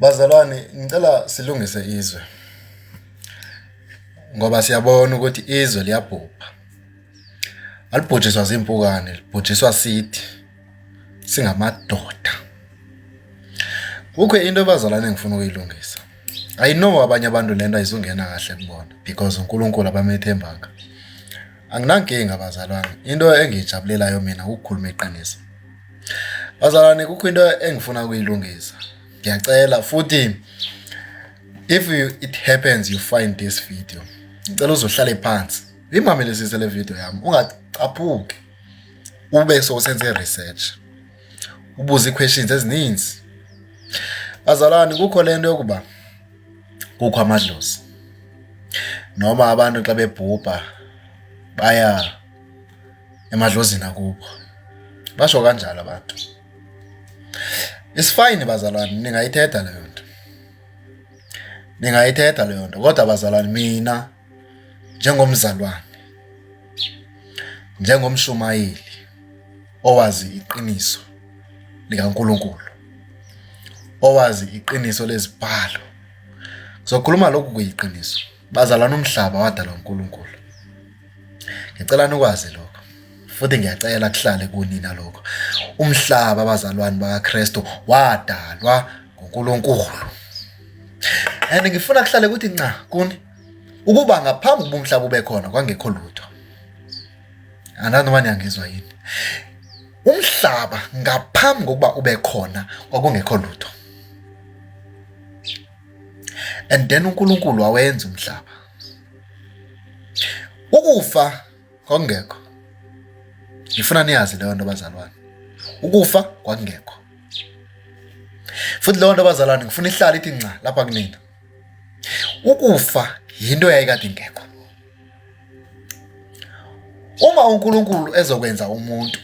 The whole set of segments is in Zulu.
Bazalwane, ngicela silungise izwe ngoba siyabona ukuthi izwe liyabhubha. Alibhujiswa zimpukane, libhujiswa sithi singamadoda. Kukho into bazalwane engifuna ukuyilungisa. I know abanye abantu lento ayizungena kahle kubona because uNkulunkulu abamethembanga. Anginankinga bazalwane, into engiyijabulelayo mina ukukhuluma iqiniso. Bazalwane kukho into engifuna ukuyilungisa. Ngiyacela futhi if you, it happens you find this video, ngicela uzohlale phansi uyimamelisise le video yami, ungacaphuki, ube sowusenze research, ubuze i-questions ezininzi. Bazalwane, kukho lento yokuba kukho amadlozi noma abantu xa bebhubha baya emadlozini akubo, basho kanjalo abantu. It's fine bazalwane, ningayithetha leyo nto, ningayithetha leyo nto, kodwa bazalwane, mina njengomzalwane, njengomshumayeli owazi iqiniso likaNkulunkulu, owazi iqiniso lezibhalo, ngizokhuluma lokhu kuyiqiniso. Bazalwane, umhlaba wadalwa uNkulunkulu. Ngicela nikwazi lokho futhi ngiyacela kuhlale kunina lokho. Umhlaba abazalwane bakaKristu wadalwa nguNkulunkulu. And ngifuna kuhlale kuthi nca kuni ukuba ngaphambi kuba umhlaba ube khona kwangekho lutho. Andazi noma niyangizwa yini. Umhlaba ngaphambi kokuba ube khona kwakungekho lutho. And then uNkulunkulu wawenza umhlaba. Ukufa kwakungekho. Ngifuna niyazi leyo nto bazalwane. Ukufa kwakungekho. Futhi leyo nto bazalwane ngifuna ihlale ithi nca lapha kunina. Ukufa yinto eyayikade ingekho. Uma uNkulunkulu ezokwenza umuntu,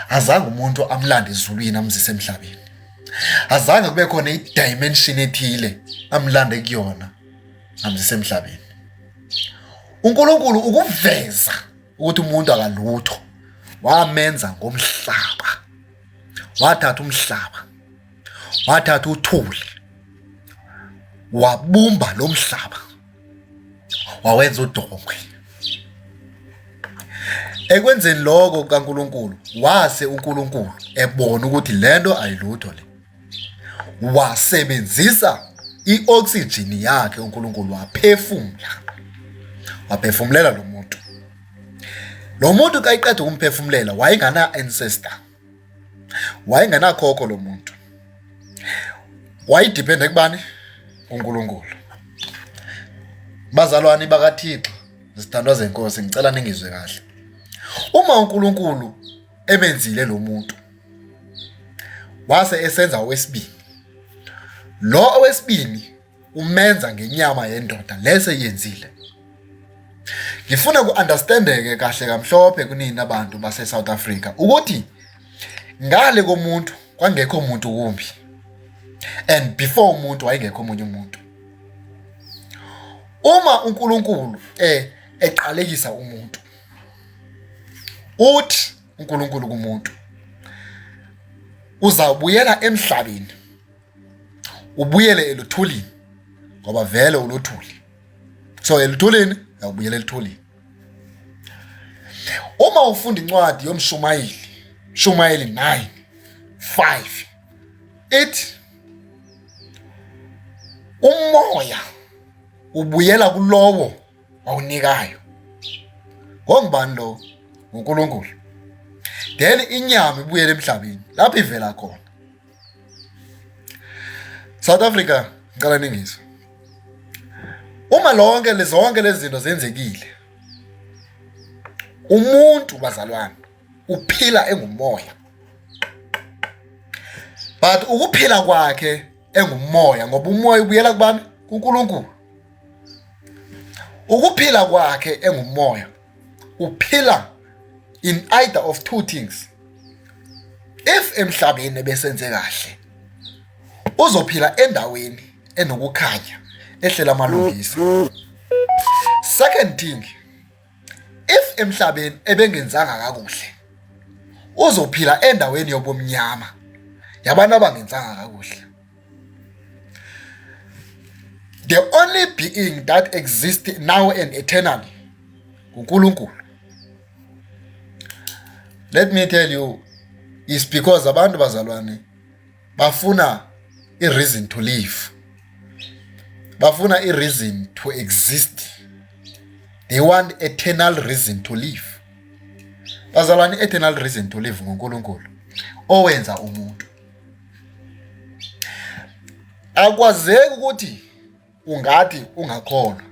azange umuntu amlande ezulwini amzise emhlabeni. Azange kube khona i-dimension ethile amlande kuyona amzise emhlabeni. uNkulunkulu ukuveza ukuthi umuntu akalutho wamenza ngomhlaba, wathatha umhlaba, wathatha uthuli, wabumba lo mhlaba, wawenza udongwe. Ekwenzeni lokho kukaNkulunkulu, wase uNkulunkulu ebona ukuthi lento ayilutho le, wasebenzisa i-oxygen yakhe uNkulunkulu, waphefumula, waphefumulela lo muntu. Lo muntu xa iqeda ukumphefumulela wayengana ancestor, wayengenakhokho lo muntu, wayidiphende kubani? UNkulunkulu. Bazalwane bakaThixo, zithandwa zenkosi, ngicela ningizwe kahle. Uma uNkulunkulu emenzile lo muntu wase esenza owesibili, lo owesibili umenza ngenyama yendoda lese yenzile. Ngifuna ku-understandeke kahle kamhlophe kunina abantu base-South Africa ukuthi ngale komuntu kwangekho umuntu wumbi, and before umuntu wayengekho omunye umuntu. Uma uNkulunkulu eqalekisa umuntu, uthi uNkulunkulu kumuntu uzawubuyela emhlabeni, ubuyele eluthulini, ngoba vele uluthuli. So eluthulini uyawubuyela eluthulini. Uma ufunda incwadi yomshumayeli, Shumayeli 9:5, ithi umoya ubuyela kulowo wawunikayo. Ngongubani lo? UNkulunkulu. Then inyama ibuyele emhlabeni lapho ivela khona. South Africa, ngicela ningizwe. Uma lonke lezonke lezi zinto zenzekile, umuntu bazalwane uphila engumoya, but ukuphila kwakhe engumoya, ngoba umoya ubuyela kubani? KuNkulunkulu. Ukuphila kwakhe engumoya, uphila in either of two things. If emhlabeni ebesenze kahle, uzophila endaweni enokukhanya ehlela amalungisa. Second thing, if emhlabeni ebengenzanga kakuhle, uzophila endaweni yobumnyama yabantu abangenzanga kakuhle. The only being that exists now and eternally nguNkulunkulu. Let me tell you, is because abantu bazalwane bafuna i-reason to live, bafuna i-reason to exist. They want eternal reason to live. Bazalwane, i-eternal reason to live nguNkulunkulu owenza umuntu. Akwazeki ukuthi ungathi ungakholwa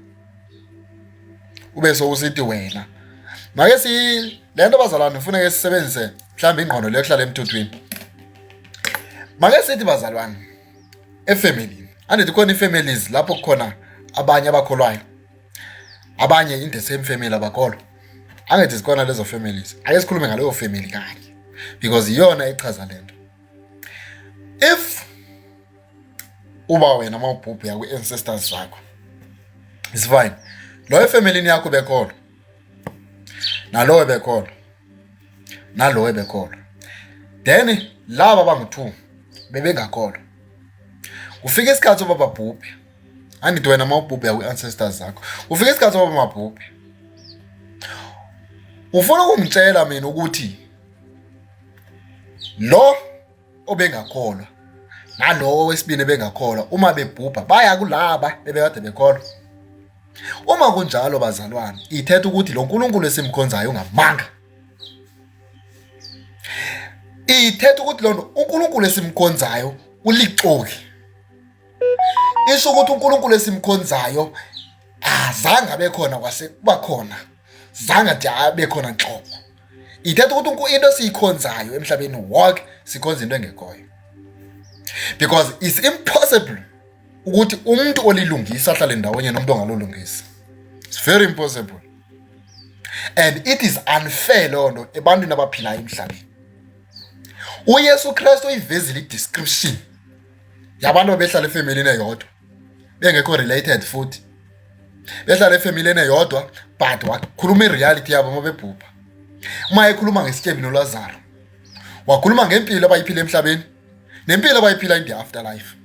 ube sowusithi wena make si le nto bazalwane kufuneke sisebenzise mhlawumbe ingqondo leyo kuhlala emthuthwini. Make sithi bazalwane efemelini, andithi khona ii-families lapho kukhona abanye abakholwayo, abanye in the same family abakholwa. Angithi zikhona lezo families? Ake sikhulume ngaleyo family kanye because iyona echaza le nto. If uba wena mawubhubhe ya kwi-ancestors zakho, it's fine, loyo efemelini yakho bekholwa, nalowo bekholwa, nalowo bekholwa, then laba bangu-two bebengakholwa. Kufika isikhathi uba babhubhe. Angithi wena mawubhubhe ya kwi-ancestors zakho, kufika isikhathi uba mabhubhe. Ufuna ukungitshela mina ukuthi lo obengakholwa nalowo wesibini ebengakholwa, uma bebhubha baya kulaba bebekade bekholwa? Uma kunjalo bazalwane, ithetha ukuthi lo nkulunkulu esimkhonzayo ungamanga. Ithetha ukuthi loo nto uNkulunkulu esimkhonzayo ulixoki. Isho ukuthi uNkulunkulu esimkhonzayo azange abe khona kwase kuba khona, zange ade abe khona nhlobo. Ithetha ukuthi into esiyikhonzayo emhlabeni wonke, sikhonza into engekhoyo, because it's impossible ukuthi umuntu olilungisa ahlale ndawonye nomuntu ongalolungisa. It's very impossible and it is unfair loo nto ebantwini abaphilayo emhlabeni. UYesu Kristu uyivezile i-description yabantu abehlala efemelini eyodwa bengekho related, futhi behlala efemelini eyodwa, but wakhuluma i-reality yabo uma bebhubha. Uma ekhuluma ngesityebi noLazaro, wakhuluma ngempilo abayiphila emhlabeni nempilo abayiphila in the afterlife.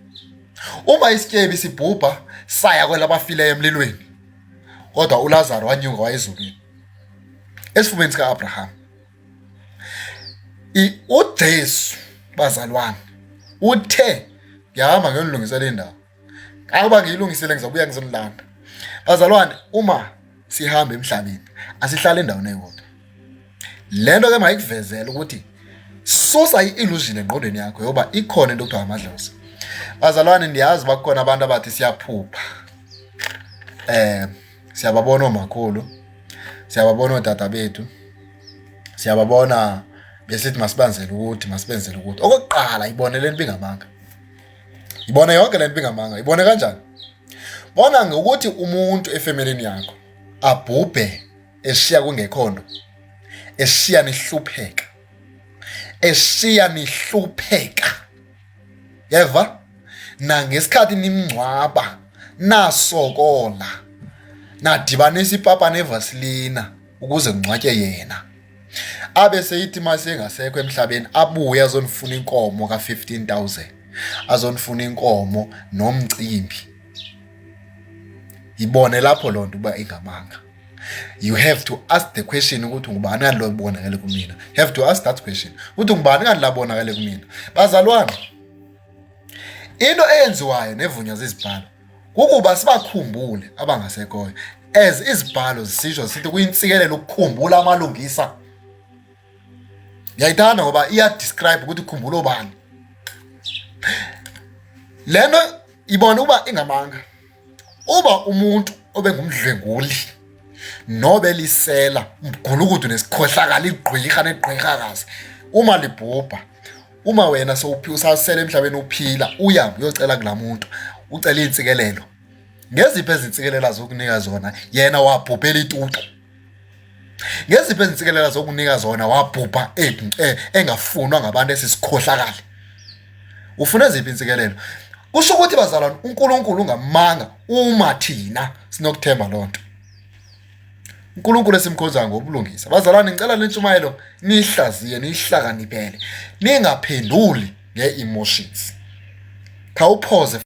Uma isityebi sibhubha, saya kwelabafileyo emlilweni, kodwa uLazaro wanyuka wayezulwini esifubeni sika-Abraham. UJesu bazalwane uthe, "Ngiyahamba ngiyonilungisela indawo. Akuba ngiyilungisile, ngizobuya ngizonilanda." Bazalwane, uma sihamba emhlabeni asihlale endaweni eyodwa. Le nto ke mayikuvezele ukuthi susa i-illusion engqondweni yakho yoba ikhona into okuthiwa amadlozi. Bazalwane, ndiyazi bakhona abantu abathi siyaphupha, siyababona oomakhulu, siyababona ootata bethu, siyababona besithi masibenzele ukuthi, masibenzele ukuthi. Okokuqala, ibone le nto ingamanga, ibone yonke le nto ingamanga. Ibone kanjani? Bona ngokuthi umuntu efemelini yakho abhubhe eshiya kungekho nto, eshiya nihlupheka, eshiya nihlupheka, yeva nangesikhathi nimngcwaba nasokola, nadibanisa ipapa nevasilina ukuze kungcwatywe yena, abe seyithi mase engasekho emhlabeni abuye azonifuna inkomo ka-15,000, azonifuna inkomo nomcimbi. Ibone lapho loo nto uba ingamanga. You have to ask the question ukuthi ngubani kanti lo bonakele kumina. You have to ask that question ukuthi ngubani kanti labonakele kumina. Bazalwane, into eyenziwayo nevunywa zizibhalo kukuba sibakhumbule abangasekhoyo, as izibhalo zisisho zisithi kuyintsikelelo ukukhumbula amalungisa. Ngiyayithanda ngoba iya-describe ukuthi khumbula obani. Le nto ibona ukuba ingamanga. Uba umuntu obengumdlwenguli nobelisela, umgulukudu nesikhohlakala, igqwirha negqwirhakazi, uma libhubha, uma wena usasele emhlabeni uphila, uya uyocela kulaa muntu, ucela iintsikelelo, ngeziphi ezintsikelelo azokunika zona yena wabhubhela itutu? Ngeziphi ezintsikelela zokunika zona wabhubha engafunwa ngabantu esisikhohlakale? Ufuna eziphi intsikelelo? Kusho ukuthi bazalwane, uNkulunkulu ungamanga uma thina sinokuthemba loo nto. uNkulunkulu esimkhonzayo ngobulungisa. Bazalwane, ngicela lentshumayelo niyihlaziye, niyihlakaniphele, ningaphenduli nge-emotions. Khawuphoze.